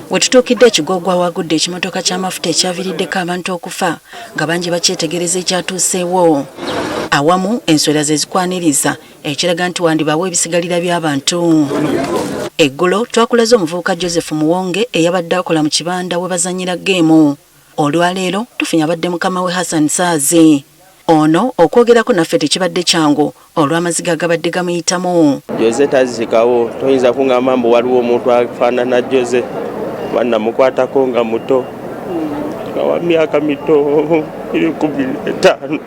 We tutuukidde ekigoogwa awagudde ekimotoka ky'amafuta ekyaviiriddeko abantu okufa nga bangi bakyetegereza ekyatuuseewo. Awamu enswera ze zikwaniriza ekiraga nti wandibaawo ebisigalira by'abantu. Eggulo twakulaze omuvubuka Joseph Muwonge eyabadde akola mu kibanda we bazannyira ggeemu. Olwaleero tufunye abadde mukama we Hassan Saazi. Ono okwogerako naffe tekibadde kyangu olw'amaziga agabadde gamuyitamu. Jose tazikawo, toyinza kungamba mbu waliwo omuntu afaanana Jose, kuba namukwatako nga muto, nga wa myaka mito 15.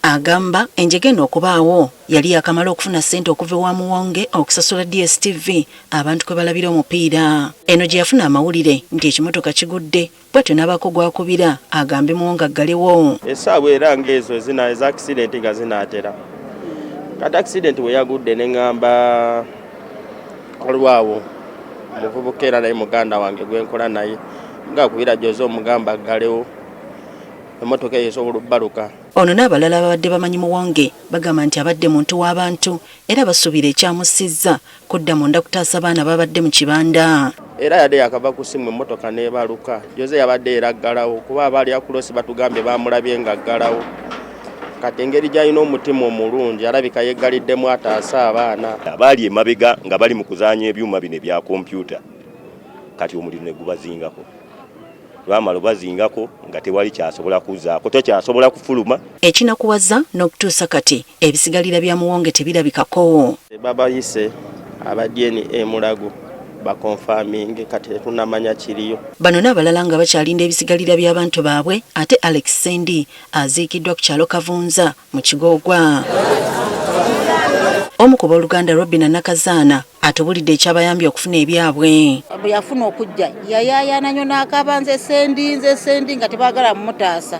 Agamba enjega eno okubaawo yali yakamala okufuna ssente okuva ewa Muwonge okusasula DSTV abantu kwe balabira omupiira. Eno gye yafuna amawulire nti ekimotoka kigudde bwatyo n'abaako gw'akubira agambe Muwonge aggalewo. Essaawa era ng'ezo eza accident nga zinaatera. Kati accident we yagudde ne ŋŋamba waliwo awo omuvubuka era naye muganda wange gwe nkola naye ng'akubira Jose omugamba aggalewo emmotoka eyo esobola obbaluka. Ono n'abalala ababadde bamanyi Muwonge bagamba nti abadde muntu w'abantu era basuubira ekyamussizza kudda munda kutaasa baana babadde mu kibanda. Era yadde yakava ku ssimu emmotoka n'ebaluka. Jose yabadde era aggalawo kuba abaali akulosi batugambye baamulabye ng'aggalawo. Kati engeri gy'alina omutima omulungi alabika yeggaliddemu ataase abaana. Abaali emabega nga bali mu kuzaanya ebyuma bino ebya kompyuta kati omuliro ne gubazingako. Lwamala obazingako nga tewali kyasobola kuzzaako, tekyasobola kufuluma. Ekinakuwaza n'okutuusa kati ebisigalira bya Muwonge tebirabikako. Babayise aba DNA Mulago bakonfaminge kati tetunnamanya kiriyo. Bano n'abalala nga bakyalinda ebisigalira by'abantu baabwe ate Alex Ssendi aziikiddwa ku kyalo Kavunza mu Kigoogwa. Omu ku booluganda Robina Nakazaana atubulidde ekyabayambye okufuna ebyabwe. Bwe yafuna okujja yayaayaana nnyo n'akaaba nze Ssendi, nze Ssendi nga tebaagala mumutaasa.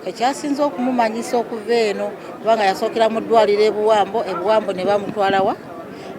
Ekyasinze okumumanyisa okuva eno kubanga yasookera mu ddwaliro e Buwambo, e Buwambo ne bamutwala wa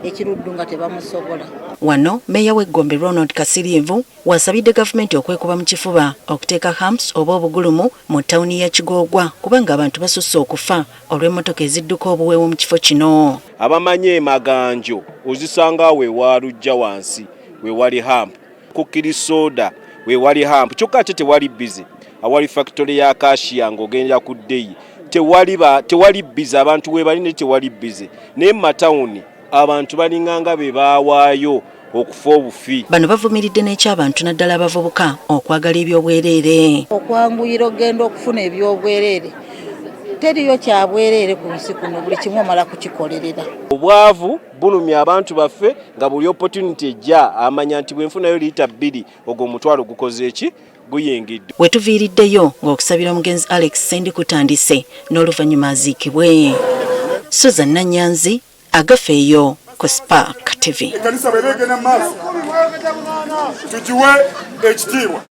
Ekiruddu nga tebamusobola. Wano Meeya w'e Gombe Ronald Kasiriivu wasabidde gavumenti okwekuba mu kifuba okuteeka humps oba obugulumu mu ttawuni ya Kigoogwa kubanga abantu basusse okufa olw'emmotoka ezidduka obuweewo mu kifo kino. Abamanyi emaganjo ozisanga awo ewa Luggya wansi we wali hump, ku Kirisoda we wali hump, kyokka ate tewali busy. Awali factory ya Cashier ng'ogenda ku Dei tewali busy, abantu we bali naye tewali busy. Naye mu matawuni abantu balinganga be baawaayo okufa obufi. Bano bavumiridde n'ekyabantu naddala abavubuka okwagala ebyobwereere. Okwanguyira okugenda okufuna ebyobwereere, teriyo kya bwereere ku nsi kuno, buli kimu omala kukikolerera. Obwavu bulumya abantu baffe nga buli opportunity ejja amanya nti bwe nfunayo liita 2 ogwo omutwalo gukoze eki guyingidde. We tuviiriddeyo ng'okusabira omugenzi Alex Ssendi kutandise n'oluvannyuma aziikibwe. Susan Nanyanzi agafeeyo ku Spark TV. Ekkanisa bw'eba egenda mu maaso tugiwe ekitiibwa.